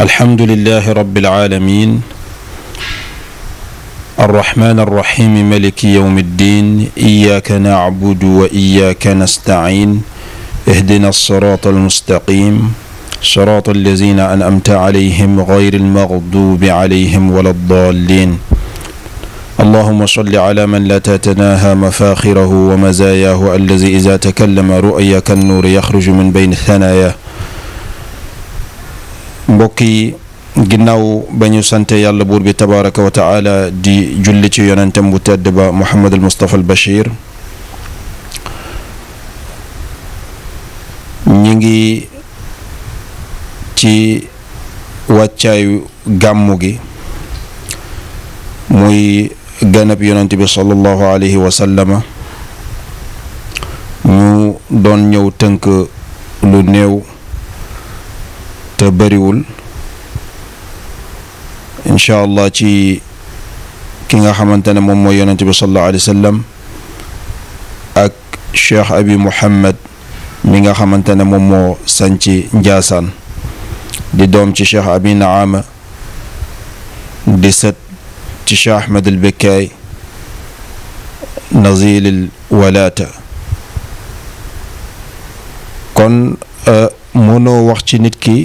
الحمد لله رب العالمين الرحمن الرحيم مالك يوم الدين إياك نعبد وإياك نستعين اهدنا الصراط المستقيم صراط الذين أنعمت عليهم غير المغضوب عليهم ولا الضالين اللهم صل على من لا تتناهى مفاخره ومزاياه الذي إذا تكلم رؤيا كالنور يخرج من بين الثنايا mbokk yi ginnaaw ba ñu sante yàlla buur bi tabaraka wa taala di julli ci yonentem bu tedd ba Muhammad al Mustafa al Bashir ñi ngi ci wàccaayu gàmmu gi muy ganab yonent bi sallallahu alayhi wa sallama ñu doon ñëw tënk lu néew te bariwul incha allah ci ki nga xamante ne moom mooy yonent bi sallallahu alayhi wa sallam ak Cheikh Abi Mouhammad mi nga xamante ne moom moo sanci Njaasaan di doom ci Cheikh Abi Naama di sët ci Cheikh Ahmed al Bekkaay nazil al walaata kon mënoo wax ci nit ki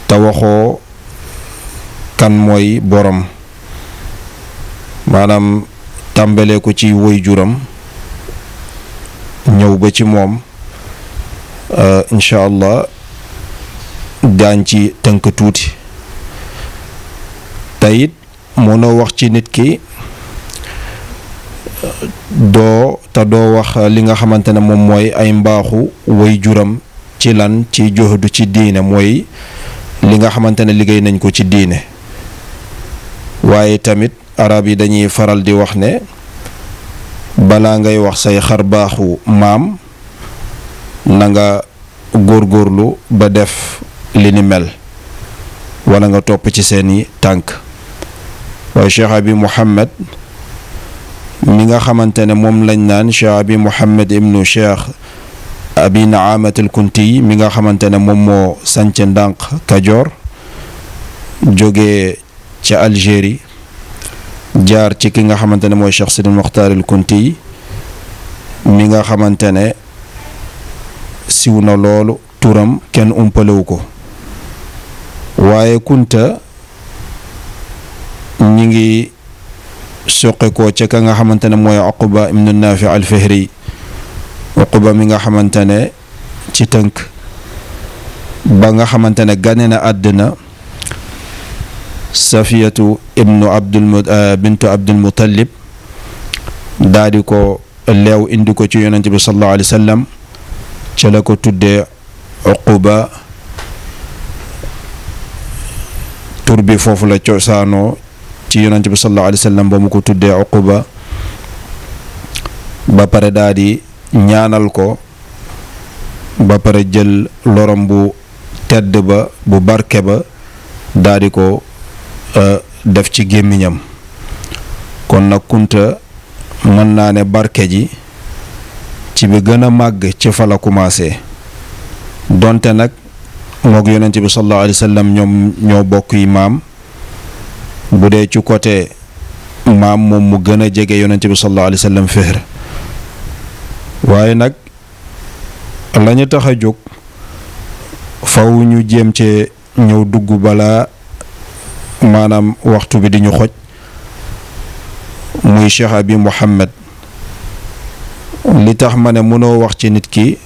te waxoo kan mooy borom maanaam tàmbalee ko ci woy juram ñëw ba ci moom incha allah daañ ci tënk tuuti te it mënoo wax ci nit ki doo wax li nga xamante ne moom mooy ay mbaaxu woy juram ci lan ci joxdu ci diine mooy li nga xamante ne liggéey nañ ko ci diine waaye tamit arab yi dañuy faral di wax ne balaa ngay wax say xar baaxu maam na nga góorgóorlu ba def li ni mel wala nga topp ci seeni tànk waaye Cheikh Abi Mouhammad mi nga xamante ne moom lañ naan Cheikh Abi Mouhammad ibnu Cheikh Abi Naamat al Kunti mi nga xamante ne moom moo sanc ndànk Kajoor jógee ca Algérie jaar ci ki nga xamante ne mooy Cheikh Sidi Mokhtar al Kunti mi nga xamante ne siw na loolu turam kenn umpalewu ko waaye Kunta ñi ngi soqe ko ca ka nga xamante ne mooy Uqba ibnu Naafi al Fihri Uqba mi nga xamante ne ci tënk ba nga xamante ne gane na àddina Safiyatu bintu Abdul Muttalib daa di ko leew indi ko ci yonent bi sallallahu alayhi wa sallam ca la ko tuddee Uqba tur bi foofu la cosaanoo ci yonent bi sallallahu alayhi wa sallam ba mu ko tuddee Uqba ba pare daa di ñaanal ko ba pare jël lorom bu tedd ba bu barke ba daa di ko def ci gémmiñam kon nag Kunta mën naa ne barke ji ci bi gën a màgg ci fa la commencé donte nag moog yonent bi sallallahu alayhi wa sallam ñoom ñoo bokk yi maam bu dee ci côté maam moom mu gën a jege yonent bi sallallahu alayhi wa sallam Fihr waaye nag lañu tax a jóg faw ñu jéem ci ñëw dugg balaa maanaam waxtu bi di ñu xoj muy Cheikh Abi Mouhammad li tax ma ne mënoo wax ci nit ki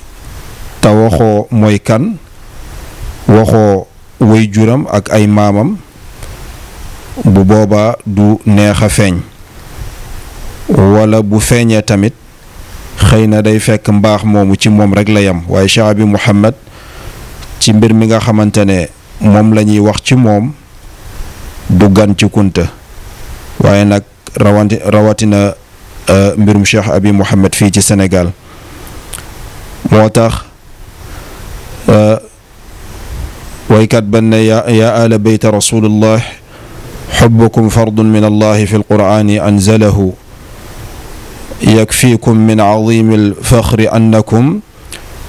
te waxoo mooy kan waxoo woy juram ak ay maamam bu boobaa du neex a feeñ wala bu feeñee tamit xëy na day fekk mbaax moomu ci moom rek la yam waaye Cheikh Abi Mouhammad ci mbir mi nga xamante ne moom la ñuy wax ci moom du gan ci Kunta waaye nag rawatina mbirum Cheikh Abi Mouhammad fii ci Sénégal moo tax waykat ban ne yaa ala bayta rasulullah xubbukum fardun min allahi fi alqur'ani anzalahu yakfikum min azimi alfaxri annakum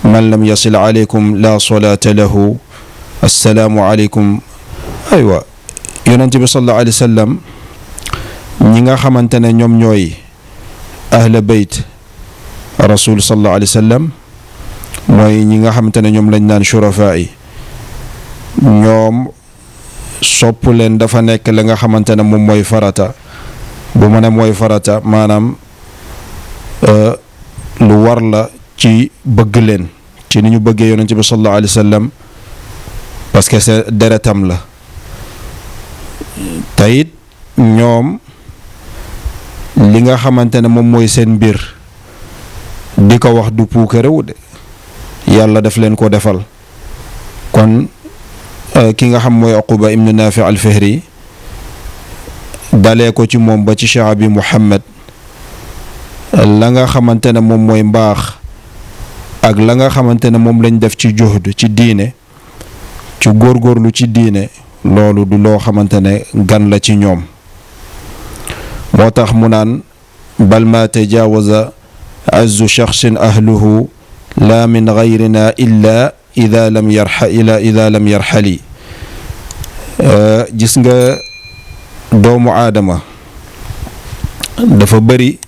man lam yasil alaykum la solata lahu assalaamu aleykum. aywa yonent bi sallallahu alayhi wa sallam ñi nga xamante ne ñoom ñooy ahla bayt rasul sallallahu alayhi wa sallam mooy ñi nga xamante ne ñoom lañ naan shurafaa yi, ñoom sopp leen dafa nekk la nga xamante ne moom mooy farata. bu ma ne mooy farata maanaam lu war la ci bëgg leen ci ni ñu bëggee yonent bi sallallahu alayhi wa sallam, parce que c'est deretam la. tayit ñoom li nga xamante ne moom mooy seen mbir di ko wax du puukarewu de, yàlla daf leen ko defal. kon ki nga xam mooy Uquba ibnu Naafi al-Fihri dalee ko ci moom ba ci Cheikh Abi Muhammad, la nga xamante ne moom mooy mbaax ak la nga xamante ne moom lañ def ci juhd ci diine, ci góorgóorlu ci diine, loolu du loo xamante ne gan la ci ñoom. moo tax mu naan bal ma tajaawaza azzu shaxsin ahluhu la min gayrina illa ida lam yarxali. gis nga doomu aadama dafa bëri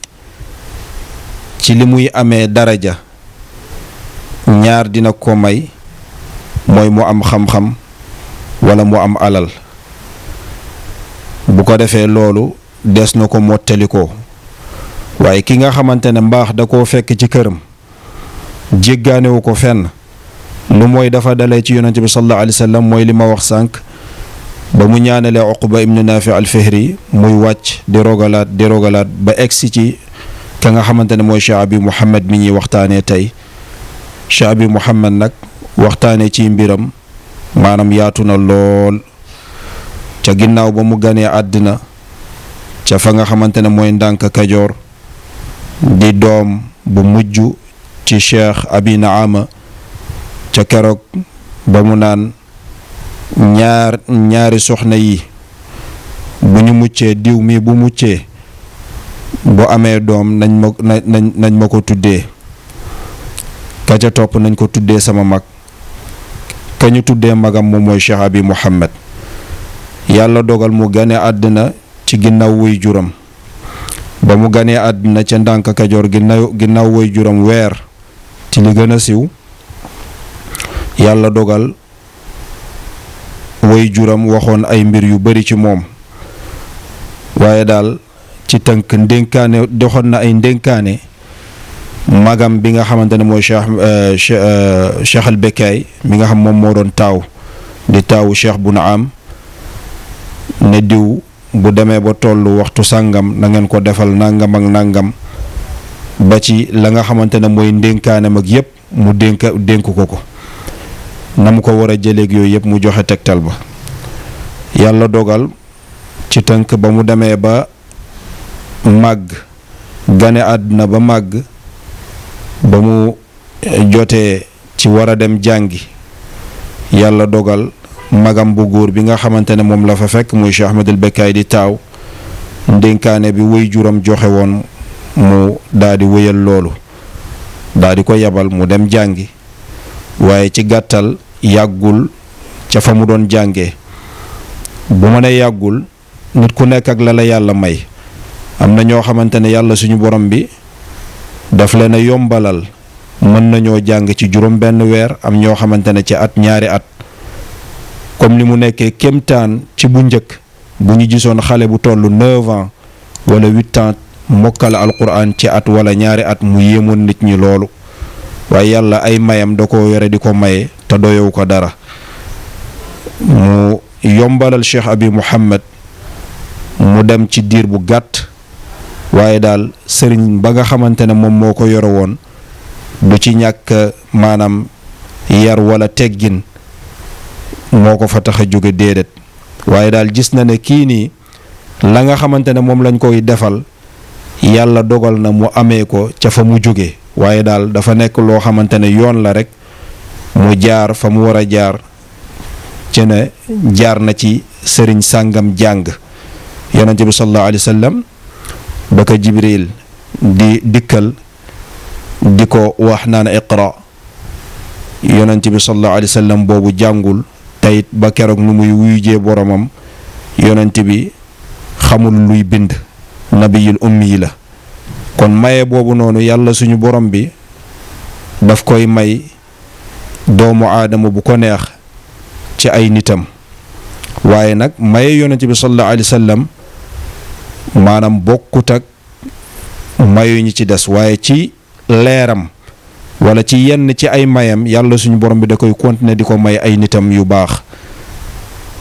ci li muy amee daraja, ñaar dina ko may, mooy mu am xam-xam wala mu am alal. bu ko defee loolu des na ko mottalikoo. waaye ki nga xamante ne mbaax da koo fekk ci këram, jéggaanewu ko fenn, lu mooy dafa dalee ci yonente bi sallallahu alayhi wa sallam, mooy li ma wax sànq ba mu ñaanalee Uqba ibnu Naafi al-Fihri muy wàcc di rogalaat ba egsi ci ka nga xamante ne mooy Cheikh Abi Muhammad mi ñuy waxtaanee tey. Cheikh Abi Muhammad nag waxtaanee ci mbiram maanaam yaatu na lool. ca ginnaaw ba mu ganee àddina ca fa nga xamante ne mooy Ndànk Kajoor, di doom bu mujj ci Cheikh Abi Naama, ca keroog ba mu naan ñaari soxna yi bu ñu muccee, diw mi bu muccee bu amee doom nañ ma ko tuddee, ka ca topp nañ ko tuddee sama mag, ka ñu tuddee magam moom mooy Cheikh Abi Muhammad. yàlla dogal mu gane àddina ci ginnaaw woy juram. ba mu ganee àddina ca Ndànk Kajoor ginnaaw woy juram weer ci li gën a siiw, yàlla dogal woy juram waxoon ay mbir yu bari ci moom. waaye daal ci tënk ndénkaane doxoon na ay ndénkaane magam bi nga xamante ne mooy Cheikh al Bekkaay mi nga xam moom moo doon taaw di taawu Cheikh bu Naam, ne diw bu demee ba tollu waxtu sàngam na ngeen ko defal nangam ak nangam, ba ci la nga xamante ne mooy ndénkaane mag yépp mu dénk ko na mu ko war a jëleeg yooyu yëpp mu joxe tegtal ba. yàlla dogal ci tënk ba mu demee ba màgg, gane àdduna ba màgg, ba mu jotee ci war a dem jàngi, yàlla dogal magam bu góor bi nga xamante ne moom la fa fekk muy Cheikh Ahmadul Bekkaay di taaw, ndénkaane bi wëy juram joxe woon mu daal di wëyal loolu, daal di ko yabal mu dem jàngi. waaye ci gàttal yàggul ca fa mu doon jàngee. bu ma ne yàggul, nit ku nekk ak la la yàlla may. am na ñoo xamante ne yàlla suñu borom bi daf leen a yombalal, mën nañoo jàng ci juróom benn weer, am ñoo xamante ne ci at ñaari at. comme ni mu nekkee kéemtaan ci bu njëkk, bu ñu gisoon xale bu toll 9 ans wala 8 ans mokkal alquran ci at wala ñaari at, mu yéemoon nit ñi loolu. waaye yàlla ay mayam da ko yore di ko maye te doyow ko dara. mu yombalal Cheikh Abi Muhammad mu dem ci diir bu gàtt, waaye daal sëriñ ba nga xamante ne moom moo ko yore woon du ci ñàkk maanaam yar wala teggin moo ko fa tax a jóge, déedéet. waaye daal gis na ne kii nii la nga xamante ne moom lañ koy defal yàlla dogal na mu amee ko ca fa mu jóge. waaye daal dafa nekk loo xamante ne yoon la rek mu jaar fa mu war a jaar, ci ne jaar na ci sëriñ sàngam jàng. yonent bi sallallahu alayhi wa sallam ba ko Jibril di dikkal di ko wax naan iqra, yonent bi sallallahu alayhi wa sallam boobu jàngul tayit ba keroog nu muy wuyujee boromam yonent bi xamul luy bind nabiyul ummi yi la. kon maye boobu noonu yàlla suñu borom bi daf koy may doomu aadama bu ko neex ci ay nitam waaye nag maye yonent bi sallallahu alayhi wa sallam maanaam bokkut ak mayu ñi ci des waaye ci leeram wala ci yenn ci ay mayam yàlla suñu borom bi da koy continuer di ko may ay nitam yu baax.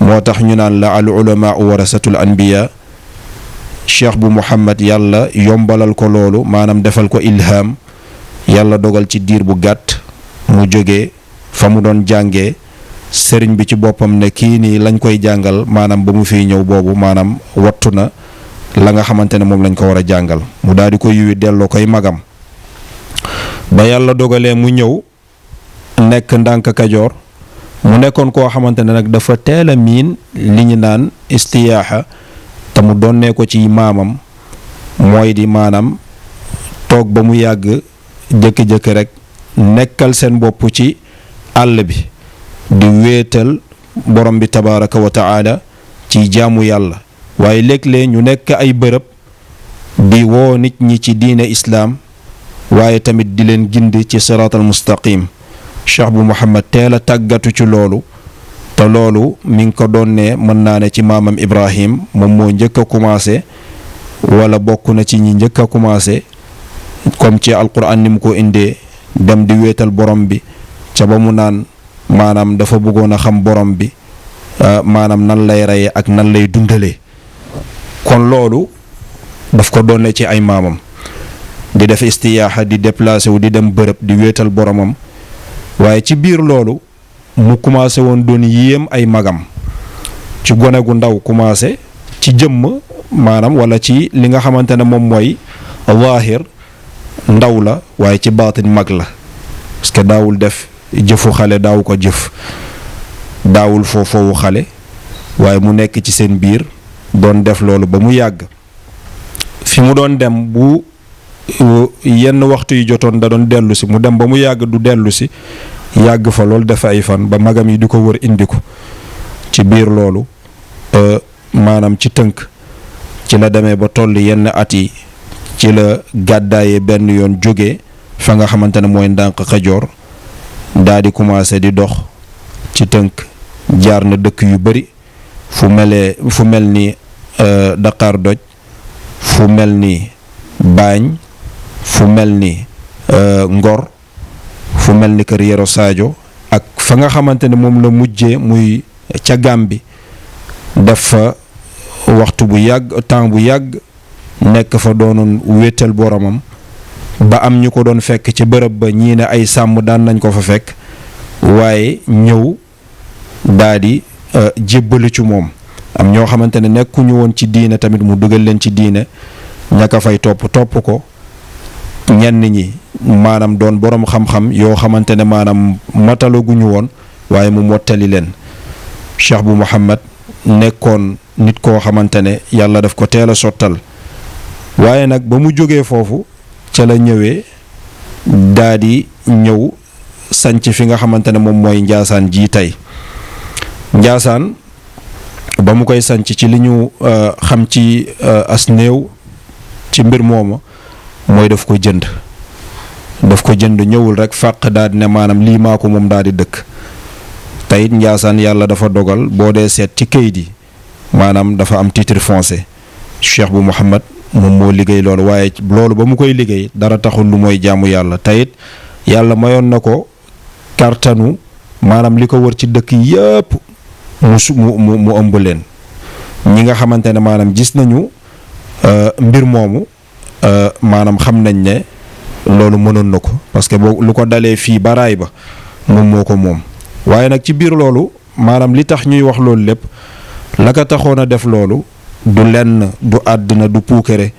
moo tax ñu naan la al ulama warasatul anbiya. cheikh bu Muhammad yàlla yombalal ko loolu maanaam defal ko ilham yàlla dogal ci diir bu gàtt mu jógee fa mu doon jàngee sëriñ bi ci boppam ne kii nii lañ koy jàngal maanaam ba mu fiy ñëw boobu maanaam wattu na la nga xamante ne moom lañ ko war a jàngal mu daal di ko yuwi delloo koy magam. ba yàlla dogalee mu ñëw nekk ndànk Kajoor mu nekkoon koo xamante ne nag dafa teel a miin li ñu naan istiyaaxa te mu donnee ko ci maamam mooy di maanaam toog ba mu yàgg jëkki-jëkki rek nekkal seen bopp ci àll bi di wéetal borom bi tabaraka wa taala ci jaamu yàlla waaye léeg-léeg ñu nekk ay bërëb di woo nit ñi ci diine islaam waaye tamit di leen gindi ci siraatal mustaqim. cheikh bu Muhammad teel a tàggatu ci loolu te loolu mi ngi ko doonee mën naa ne ci maamam Ibrahim moom moo njëkk a commencé wala bokk na ci ñi njëkk a commencé comme ci alquran ni mu ko indee dem di wéetal borom bi ca ba mu naan maanaam dafa bëggoon a xam borom bi maanaam nan lay reye ak nan lay dundalee. kon loolu daf ko doonee ci ay maamam di def istiyaaxa di déplacé wu di dem bërëb di wéetal boromam waaye ci biir loolu mu commencé woon doon yéem ay magam ci gone gu ndaw commencé ci jëmm maanaam wala ci li nga xamante ne moom mooy zaahir ndaw la waaye ci baatin mag la parce que daawul def jëfu xale daawu ko jëf daawul foofu xale waaye mu nekk ci seen biir doon def loolu ba mu yàgg fi mu doon dem bu yenn waxtu yi jotoon da doon dellu si mu dem ba mu yàgg du dellu si yàgg fa loolu def ay fan ba magam yi di ko wër indi ko ci biir loolu maanaam ci tënk ci la demee ba toll yenn at yi ci la gàddaayee benn yoon jóge fa nga xamante ne mooy ndànk Kajoor daa di commencé di dox ci tënk jaar na dëkk yu bari fu mel ni Dakar Doj fu mel ni Baañ fu mel ni Ngor fu mel ni kër Yero Sadio ak fa nga xamante ne moom la mujjee muy ca Gàmbi def fa waxtu bu yàgg temps bu yàgg nekk fa doonoon wéetal boromam ba am ñu ko doon fekk ci bërëb ba ñii ne ay sàmm daan nañ ko fa fekk waaye ñëw daa di jébbali ci moom am ñoo xamante ne nekkuñu woon ci diine tamit mu dugal leen ci diine ñaka fay topp ko ñenn ñi maanaam doon borom xam-xam yoo xamante ne maanaam matalaguñu woon waaye mu mottali leen. Cheikh bu Muhammad nekkoon nit koo xamante ne yàlla daf ko teel a sottal waaye nag ba mu jógee foofu ca la ñëwee daa di ñëw sanc fi nga xamante ne moom mooy Njaasaan ji tey. Njaasaan ba mu koy sanc ci li ñu xam ci as néew ci mbir mooma mooy daf ko jënd ñëwul rek fàq daal di ne maanaam lii maa ko moom daal di dëkk teyit Njaasaan yàlla dafa dogal boo dee seet ci kayit yi maanaam dafa am titre foncier Cheikh bu Muhammad moom moo liggéey loolu waaye loolu ba mu koy liggéey dara taxul lu mooy jaamu yàlla teyit yàlla mayoon na ko kartanu maanaam li ko wër ci dëkk yëpp mu ëmb leen ñi nga xamante ne maanaam gis nañu mbir moomu maanaam xam nañ ne loolu mënoon na ko parce que boo lu ko dalee fii ba raay ba moom moo ko moom waaye nag ci biir loolu maanaam li tax ñuy wax loolu lépp la ko taxoon a def loolu du lenn du àddina du puukere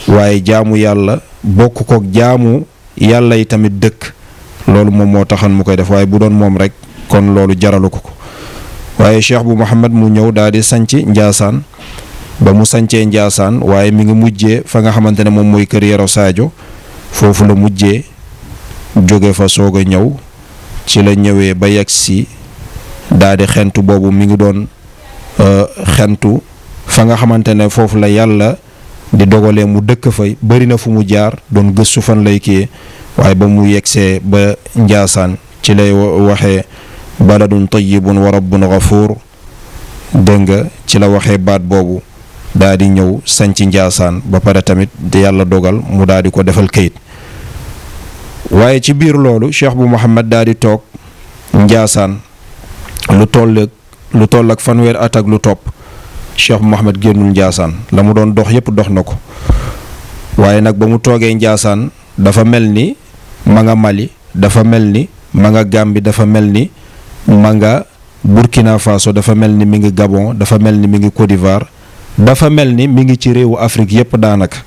waaye jaamu yàlla bokk kook jaamu yàlla yi tamit dëkk loolu moom moo taxoon mu koy def waaye bu doon moom rek kon loolu jaralu ko waaye Cheikh bu Muhammad mu ñëw daal di sanc Njaasaan ba mu sancee Njaasaan waaye mi ngi mujjee fa nga xamante ne moom mooy kër Yero Sadio foofu la mujjee jóge fa soog a ñëw ci la ñëwee ba yegg si daa di xentu boobu mi ngi doon xentu fa nga xamante ne foofu la yàlla di dogalee mu dëkk fay bëri na fu mu jaar doon gëstu fan lay kii waaye ba mu yegsee ba Njaasaan ci lay waxee baladun tayyibun wa rabbun gafuur dégg nga ci la waxee baat boobu daa di ñëw sanc Njaasaan ba pare tamit yàlla dogal mu daa di ko defal kayit. waaye ci biir loolu Cheikh bu Mouhamed daa di toog Njaasaan lu toll ak fanweer at ak lu topp Cheikh bu Mouhamed génnul Njaasaan la mu doon dox yépp dox na ko waaye nag ba mu toogee Njaasaan dafa mel ni ma nga Mali, dafa mel ni ma nga Gambie, dafa mel ni ma nga Burkina Faso, dafa mel ni mi ngi Gabon, dafa mel ni mi ngi Côte d'Ivoire, dafa mel ni mi ngi ci réewu Afrique yépp daanaka.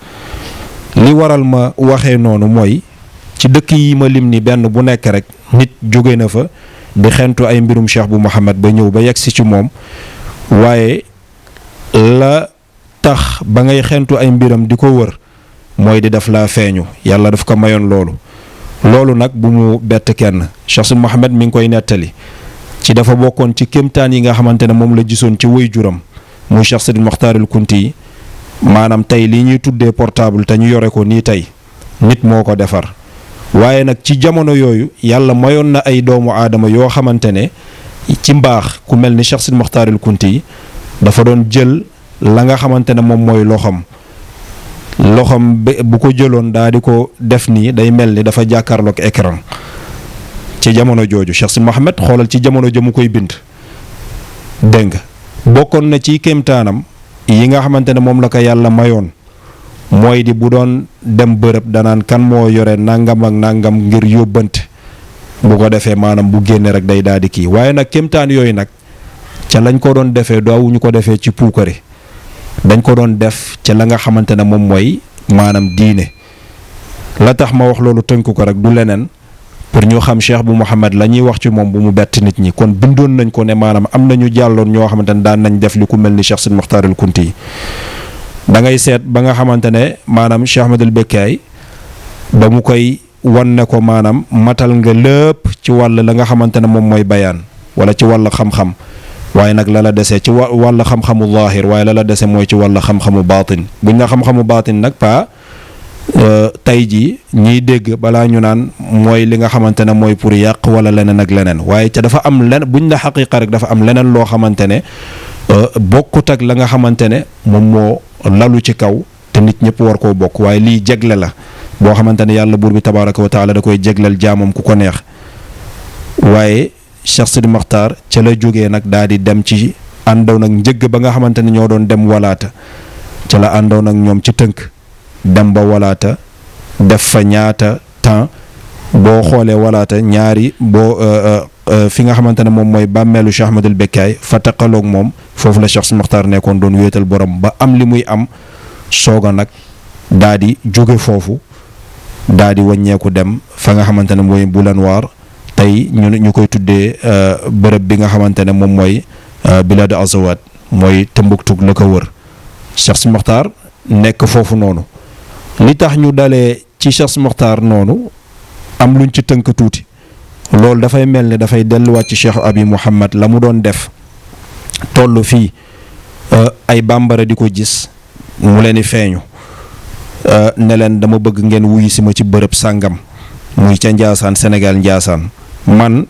li waral ma waxee noonu mooy ci dëkk yi ma lim ni benn bu nekk rek nit jóge na fa di xentu ay mbirum Cheikh bu Mouhamed ba ñëw ba yegsi ci moom, waaye la tax ba ngay xentu ay mbiram di ko wër mooy di def laa feeñu, yàlla daf ko mayoon loolu nag bu mu bett kenn. Cheikh Sidi Mouhamed mi ngi koy nettali ci dafa bokkoon ci kéemtaan yi nga xamante ne moom la gisoon ci way juram muy Cheikh Sidi Mokhtaril Kunti yi, maanaam tey lii ñuy tuddee portable te ñu yore ko nii tey nit moo ko defar, waaye nag ci jamono yooyu yàlla mayoon na ay doomu aadama yoo xamante ne ci mbaax ku mel ni Cheikh Sidi Mokhtaril Kunti yi dafa doon jël la nga xamante ne moom mooy loxom bu ko jëloon daa di ko def nii day mel ni dafa jàkkaarloog écran. ci jamono jooju Cheikh Sidi Mouhamed xoolal ci jamono ja mu koy bind, dégg nga bokkoon na ci kéemtaanam yi nga xamante ne moom la ko yàlla mayoon mooy di bu doon dem bërëb danaan kan moo yore nangam ak nangam ngir yóbbante, bu ko defee maanaam bu génne rek day daal di kii. waaye nag kéemtaan yooyu nag ca lañ ko doon defee daawuñu ko defee ci puukare, dañ ko doon def ca la nga xamante ne moom mooy maanaam diine. la tax ma wax loolu tënk ko rek du leneen pour ñu xam Cheikh bu Mouhamed la ñuy wax ci moom bu mu bett nit ñi. kon bindoon nañ ko ne maanaam am nañu jàlloon ñoo xamante ne daan nañ def li ku mel ni Cheikh Sidi Mokhtaril Kunti yi. da ngay seet ba nga xamante ne maanaam Cheikh Ahmadul Bekkaay ba mu koy wan ne ko maanaam matal nga lépp ci wàll la nga xamante ne moom mooy bayaan wala ci wàll xam-xam, waaye nag la desee ci wàll xam-xamu zaahir, waaye la dese mooy ci wàll xam-xamu baatin. buñ la xam-xamu baatin nag tey jii ñiy dégg balaa ñu naan mooy li nga xamante ne mooy pour yàq wala leneen ak leneen, waaye ca dafa am buñ la xaqiiqa rek dafa am leneen loo xamante ne bokkut ak la nga xamante ne moom moo lalu ci kaw te nit ñëpp war koo bokk. waaye lii jegle la boo xamante ne yàlla buur bi tabaaraka wa taala da koy jegleel jaamam ku ko neex. waaye Cheikh Sidi Mokhtar ca la jógee nag daal di dem ci àndoon ak njëgg ba nga xamante ne ñoo doon dem walaata, ca la àndoon ak ñoom ci tënk dem ba walaata def fa ñaata temps. boo xoolee walaata ñaari fi nga xamante ne moom mooy bàmmeelu Cheikh Ahmadul Bekkaay fa taqaloog moom foofu la Cheikh Sidi Mokhtar nekkoon doon wéetal borom ba am li muy am soog a nag daa di jóge foofu daa di wàññeeku dem fa nga xamante ne mooy Bulanwaar, tey ñu koy tuddee bërëb bi nga xamante ne moom mooy Biladu Azawad, mooy Tombouctou la ko wër. Cheikh Sidi Mokhtar nekk foofu noonu. li tax ñu dalee ci Cheikh Sidi Mokhtar noonu am luñ ci tënk tuuti, loolu dafay mel ni dafay delluwaat ci Cheikh Abi Mouhamed la mu doon def toll fii ay bambara di ko gis mu leen di feeñu ne leen dama bëgg ngeen wuyu si ma ci bërëb sàngam muy ca Njaasaan, Sénégal Njaasaan. man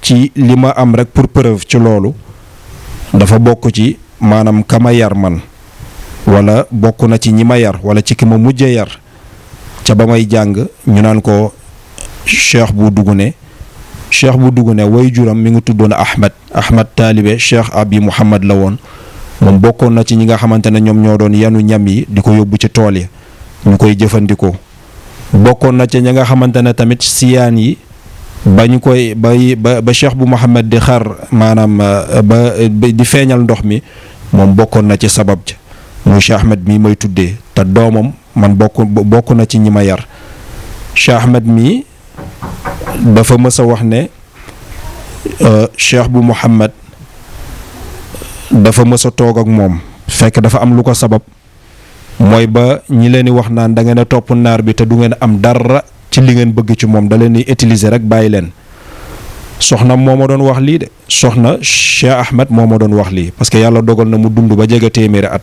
ci li ma am rek pour preuve ci loolu dafa bokk ci maanaam kama yar man, wala bokk na ci ñi ma yar wala ci ki ma mujjee yar ca ba may jàng ñu naan ko Cheikh bu Dugune way juram mi ngi tuddoon Ahmed taalibe Cheikh Abi Mouhamed la woon. moom bokkoon na ci ñi nga xamante ne ñoom ñoo doon yanu ñam yi di ko yóbbu ci tool yi ñu koy jëfandikoo. bokkoon na ci ñi nga xamante ne tamit siyaan yi ba ñu koy ba Cheikh bu Mouhamed di xar maanaam di feeñal ndox mi moom bokkoon na ci sabab ja muy Cheikh Ahmed mii may tuddee te doomam man bokk na ci ñi ma yar. Cheikh Ahmed mii dafa mës a wax ne Cheikh bu Mouhamed dafa mës a toog ak moom fekk dafa am lu ko sabab, mooy ba ñi leen di wax naan da ngeen a topp naar bi te du ngeen am dara ci li ngeen bëgg ci moom, da leen di utiliser rek bàyyi leen. soxna moo ma doon wax lii de soxna Cheikh Ahmed moo ma doon wax lii parce que yàlla dogal na mu dund ba jege téeméeri at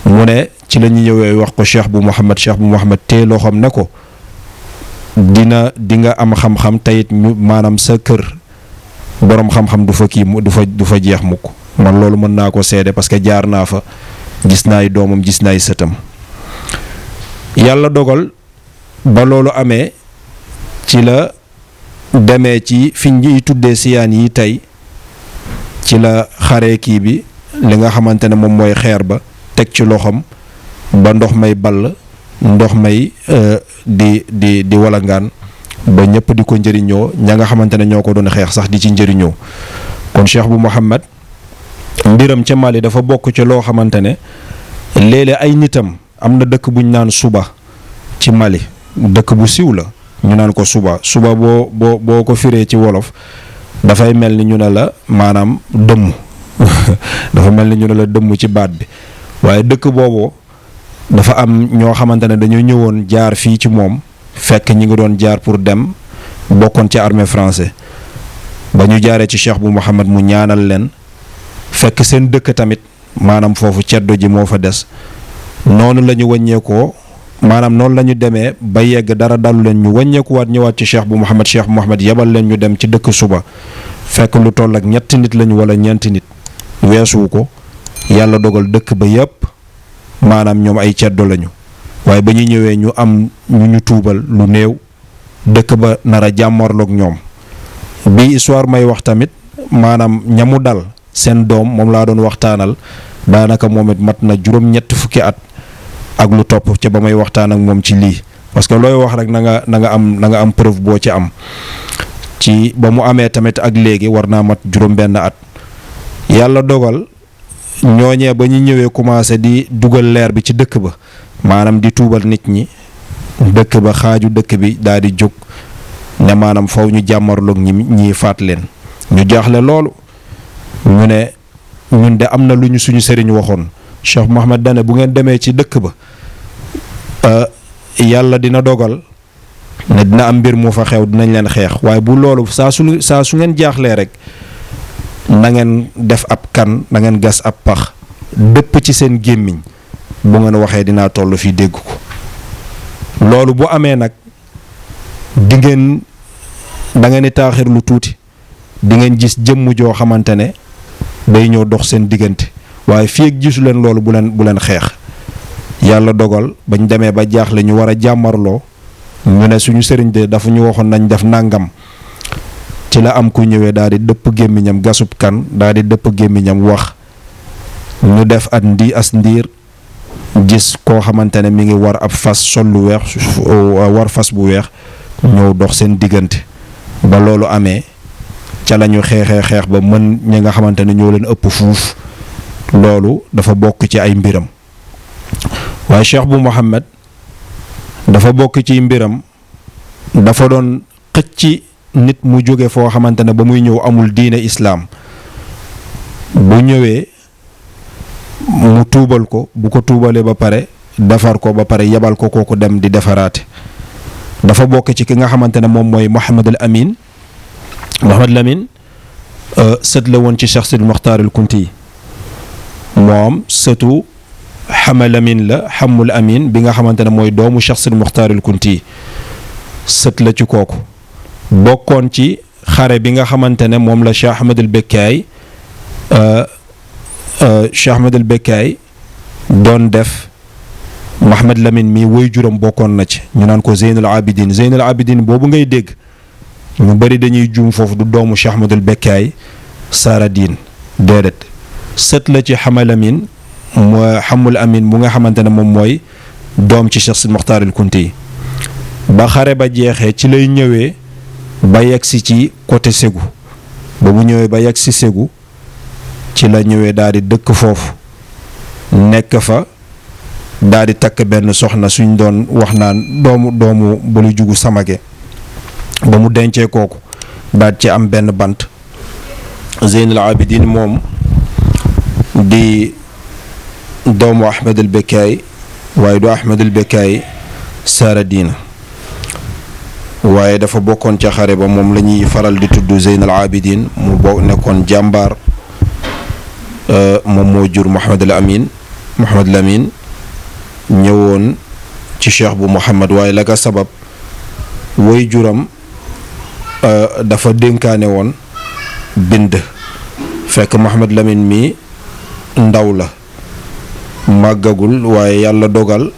mu ne ci la ñu ñëwee wax ko Cheikh bu Mouhamed tee loo xam ne ko di nga am xam-xam tayit ñu maanaam sa kër boroom xam-xam du fa jeex mukk man loolu mën naa ko seede parce que jaar naa fa gis naay doomam gis naay sëtam yàlla dogal ba loolu amee ci la demee ci fi ñuy tuddee siyaan yi tey ci la xaree kii bi li nga xamante ne moom mooy xeer ba teg ci loxoom ba ndox may ball ndox may di walangaan ba ñëpp di ko njëriñoo ña nga xamante ne ñoo ko doon xeex sax di ci njëriñoo kon Cheikh bu Mouhamed mbiram ca Mali dafa bokk ci loo xamante ne léeg-léeg ay nitam am na dëkk buñ naan Suba ci Mali dëkk bu siiw la ñu naan ko Suba boo ko firee ci wolof dafay mel ni ñu ne la maanaam dëmm dafa mel ni ñu ne la dëmm ci baat bi waaye dëkk boobu dafa am ñoo xamante ne dañoo ñëwoon jaar fii ci moom fekk ñi ngi doon jaar pour dem bokkoon ci armée français ba ñu jaaree ci Cheikh bu Mouhamed mu ñaanal leen fekk seen dëkk tamit maanaam foofu ceddo ji moo fa des noonu la ñu wàññeekoo maanaam noonu la ñu demee ba yegg dara dalu leen ñu wàññeekuwaat ñëwaat ci Cheikh bu Mouhamed yebal leen ñu dem ci dëkk Suba fekk lu toll ak ñetti nit lañu wala ñeenti nit weesuwu ko yàlla dogal dëkk ba yépp maanaam ñoom ay ceddo lañu waaye ba ñu ñëwee ñu am ñu tuubal lu néew dëkk ba nar a jàmmarloog ñoom bi histoire may wax tamit maanaam ñamu dal seen doom moom laa doon waxtaanal daanaka moom it mat na juróom-ñetti fukki at ak lu topp ca ba may waxtaan ak moom ci lii parce que looy wax rek na nga am preuve boo ci am ci ba mu amee tamit ak léegi war naa mat juróom-benn at yàlla dogal ñooñee ba ñu ñëwee commencé di dugal leer bi ci dëkk ba maanaam di tuubal nit ñi dëkk ba xaaju dëkk bi daal di jóg ne maanaam faw ñu jàmmarloog ñi faat leen ñu jaaxle loolu ñu ne ñun de am na lu ñu suñu sëriñ waxoon Cheikh Mouhamed dane bu ngeen demee ci dëkk ba yàlla dina dogal ne dina am mbir mu fa xew dinañ leen xeex waaye bu loolu saa su ngeen jaaxlee rek na ngeen def ab kan na ngeen gas ab pax dëpp ci seen gémmiñ bu ngeen waxee dinaa toll fii dégg ko loolu bu amee nag da ngeen di taaxir lu tuuti di ngeen gis jëmm joo xamante ne day ñëw dox seen diggante waaye fii ak gisu leen loolu bu leen xeex yàlla dogal bañ demee ba jaaxle ñu war a jàmmarloo ñu ne suñu sëriñ de dafa ñu waxoon nañ def nàngam ci la am ku ñëwee daal di dëpp gémmiñam gasub kan daal di dëpp gémmiñam wax ñu def as ndiir gis koo xamante ne mi ngi war ab fas sol lu weex war fas bu weex ñëw dox seen diggante ba loolu amee ca la ñu xeex ba mën ñi nga xamante ne ñoo leen ëpp fuuf loolu dafa bokk ci ay mbiram waaye Cheikh bu Mouhamed dafa bokk ci mbiram dafa doon xëcc nit mu jóge foo xamante ne ba muy ñëw amul diine islaam bu ñëwee mu tuubal ko bu ko tuubalee ba pare defar ko ba pare yebal ko kooku dem di defaraate dafa bokk ci ki nga xamante ne moom mooy Mouhamed Lamine sët la woon ci Cheikh Sidi Mokhtar al Kunti moom sëtu Xamal Amin la Xamul Amin bi nga xamante ne mooy doomu Cheikh Sidi Mokhtar al Kunti sët la ci kooku bokkoon ci xare bi nga xamante ne moom la Cheikh Ahmed al Bekkaay doon def Mouhamed Lamine mi woy juram bokkoon na ci ñu naan ko Zeynul Abidin boobu ngay dégg ñu bari dañuy juum foofu du doomu Cheikh Ahmed al Bekkaay Saradine déedéet sët la ci Xamal Amin mooy Xamul Amin mu nga xamante ne moom mooy doom ci Cheikh Sidi Mokhtar al Kunti ba xare ba jeexee ci lay ñëwee ba yegg si ci côté Ségou ba bu ñëwee ba yegg si Ségou ci la ñëwee daal di dëkk foofu nekk fa daal di takk benn soxna suñ doon wax naan doomu ba lu jugu Samake ba mu dencee kooku daal ci am benn bant Zeynul Abidin moom di doomu Ahmed al Bekkaay waaye du Ahmed al Bekkaay Saradine waaye dafa bokkoon ca xare ba moom la ñuy faral di tudd Zeynal Abidin mu nekkoon jàmbaar moom moo jur Mouhamed Lamine ñëwoon ci cheikh bu Mouhamed waaye la ka sabab way juram dafa dénkaane woon bind fekk Mouhamed Lamine mi ndaw la màggagul waaye yàlla dogal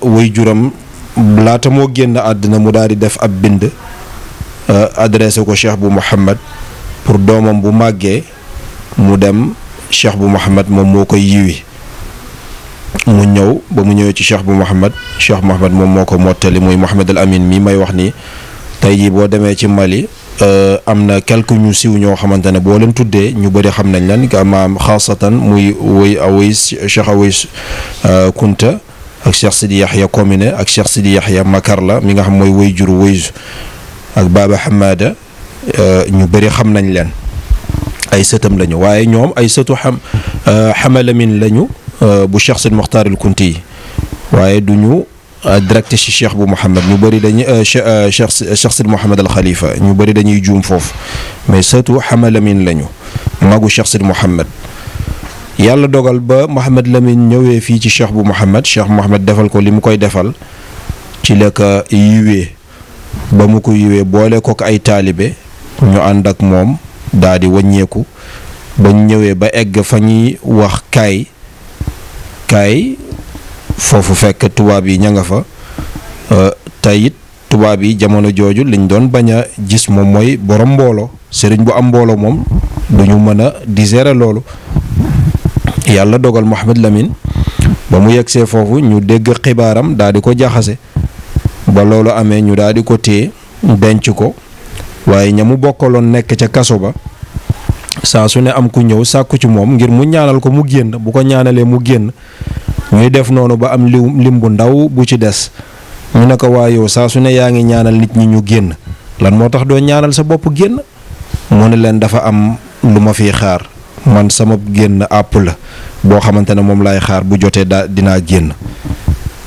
way juram laata moo génn àddina mu daal di def ab bind adressé ko cheikh bu Mouhamed pour doomam bu màggee mu dem cheikh bu Mouhamed moom moo koy yiwi mu ñëw ba mu ñëwee ci cheikh bu Mouhamed moom moo ko mottali muy Mouhamed al Amin mi may wax ni tey jii boo demee ci Mali am na quelque ñu siw ñoo xamante ne boo leen tuddee ñu bëri xam nañ leen maam xaasatan muy cheikh Aways Kunta ak cheikh Sidi Yahya Komine ak cheikh Sidi Yahya Makarla mi nga xam mooy way juru Waysu ak Baba Hamada ñu bëri xam nañ leen ay sëtam lañu waaye ñoom ay sëtu Hamalamin lañu bu cheikh Sidi Mokhtar al Kunti yi waaye du ñu direct ci cheikh bu Mouhamed ñu bëri dañuy cheikh Sidi Mouhamed al Khalifa ñu bëri dañuy juum foofu mais sëtu Hamalamin lañu magu cheikh Sidi Mouhamed yàlla dogal ba Mouhamed Lamine ñëwee fii ci cheikh bu Mouhamed defal ko li mu koy defal ci la ko yiwee ba mu ko yiwee boole ko ay taalibe ñu ànd ak moom daal di wàññeeku ba ñëwee ba egg fa ñuy wax kaay foofu fekk tubaab yi ña nga fa tey it tubaab yi jamono jooju liñ doon bañ a gis moom mooy borom mbooloo sëriñ bu am mbooloo moom duñu mën a digérer loolu yàlla dogal Mouhamed Lamine ba mu yegsee foofu ñu dégg xibaaram daal di ko jaxase ba loolu amee ñu daal di ko téye denc ko waaye ña mu bokkaloon nekk ca kaso ba saa su ne am ku ñëw sàkku ci moom ngir mu ñaanal ko mu génn bu ko ñaanalee mu génn ñuy def noonu ba am lim bu ndaw bu ci des ñu ne ko waa yow saa su ne yaa ngi ñaanal nit ñi ñu génn lan moo tax doo ñaanal sa bopp génn mu ne leen dafa am lu ma fiy xaar man sama génn àpp la boo xamante ne moom laay xaar bu jotee dinaa génn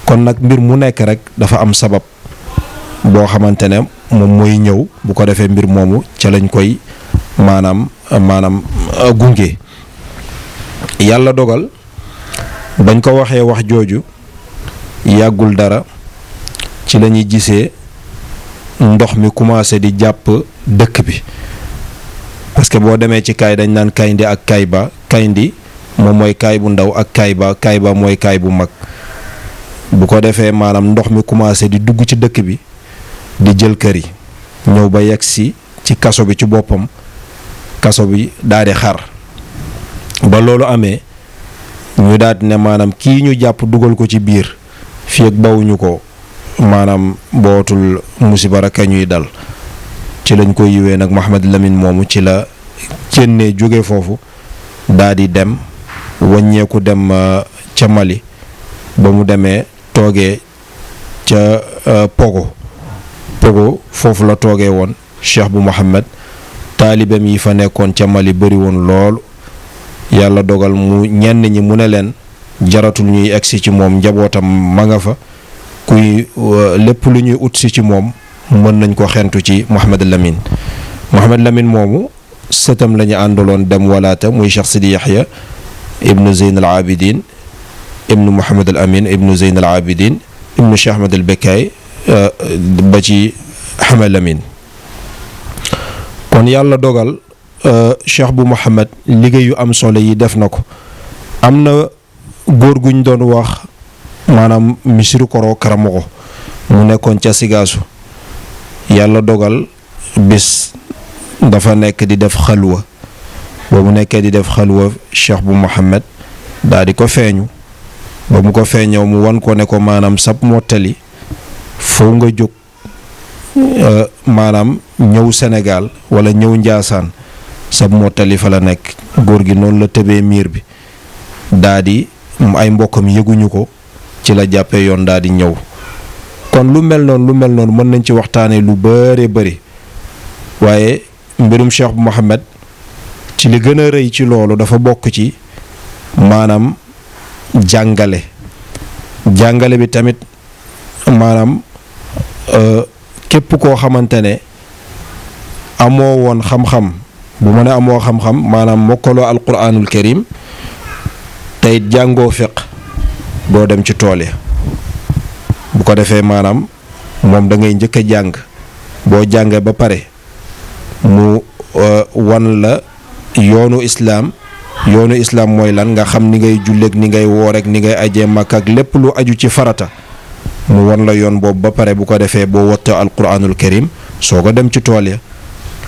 kon nag mbir mu nekk rek dafa am sabab boo xamante ne moom mooy ñëw bu ko defee mbir moomu ca lañ koy maanaam gunge yàlla dogal bañ ko waxee wax jooju yàggul dara ci la ñuy gisee ndox mi commencé di jàpp dëkk bi parce que boo demee ci kaay dañ naan kayndi ak kayndi moom mooy kaay bu ndaw ak kaay ba mooy kaay bu mag bu ko defee maanaam ndox mi commencé di dugg ci dëkk bi di jël kër yi ñëw ba yegg si ci kaso bi ci boppam kaso bi daal di xar ba loolu amee ñu daal di ne maanaam kii ñu jàpp dugal ko ci biir fii ak bawuñu ko maanaam bootul musiba rek a ñuy dal ci lañ ko yiwee nag Mouhamed Lamine moomu ci la génnee jóge foofu daal di dem wàññeeku dem ca Mali ba mu demee toogee ca Pogo foofu la toogee woon cheikh bu Mouhamed taalibeem yi fa nekkoon ca Mali bëri woon loolu yàlla dogal mu ñenn ñi mu ne leen jaratul ñuy egsi ci moom njabootam ma nga fa kuy lépp lu ñuy ut si ci moom mën nañ ko xentu ci Mouhamed Lamine moomu sëtam la ñu àndaloon dem walaata muy cheikh Sidi Yahya ibnu Zeyn al Abidin ibnu Mouhamed al Amin ibnu Zeyn al Abidin ibnu Cheikh Ahmed al Bekkaay ba ci Hamad Lamine kon yàlla dogal cheikh bu Mouhamed liggéey yu am solo yi def na ko am na góor guñ doon wax maanaam Missirou Koro Karamoko mu nekkoon ca Sigaasu yàlla dogal bis dafa nekk di def xalwa ba mu nekkee di def xalwa cheikh bu Mouhamed daal di ko feeñu ba mu ko feeñoo mu wan ko ne ko maanaam sab mottali foo nga jóg maanaam ñëw Sénégal wala ñëw Njaasaan sab mottali fa la nekk góor gi noonu la tëbee miir bi daa di ay mbokkam yëguñu ko ci la jàppee yoon daa di ñëw kon lu mel noonu mën nañ ci waxtaanee lu bëree bëri waaye mbirum cheikh bu Mouhamed ci li gën a rëy ci loolu dafa bokk ci maanaam jàngale bi tamit maanaam képp koo xamante ne amoo woon xam-xam bu ma ne amoo xam-xam maanaam mokkaloo alquraanul karim tey jàngoo fiq doo dem ci tool ya bu ko defee maanaam moom da ngay njëkk a jàng boo jàngee ba pare mu wan la yoonu islaam mooy lan nga xam ni ngay julleek ni ngay woor ak ni ngay ajee Makka ak lépp lu aju ci farata mu wan la yoon boobu ba pare bu ko defee boo wottee alquraanul karim soo ko dem ci tool ya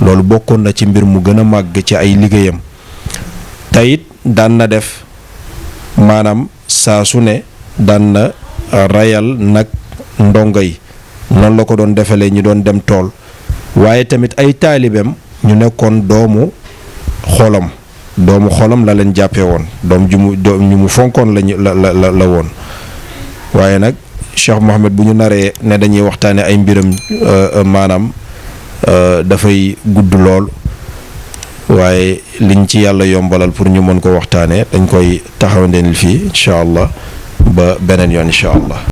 loolu bokkoon na ci mbir mu gën a màgg ci ay liggéeyam tayit daan na def maanaam saa su ne daan na rayal nag ndongo yi noonu la ko doon defalee ñi doon dem tool waaye tamit ay taalibeem ñu nekkoon doomu xolam la leen jàppee woon doom ñu mu fonkoon la woon waaye nag Cheikh Mohamed bu ñu naree ne dañuy waxtaane ay mbiram maanaam dafay gudd lool waaye liñ ci yàlla yombalal pour ñu mën ko waxtaanee dañ koy taxawandeel fii incha allah ba beneen yoon incha allah.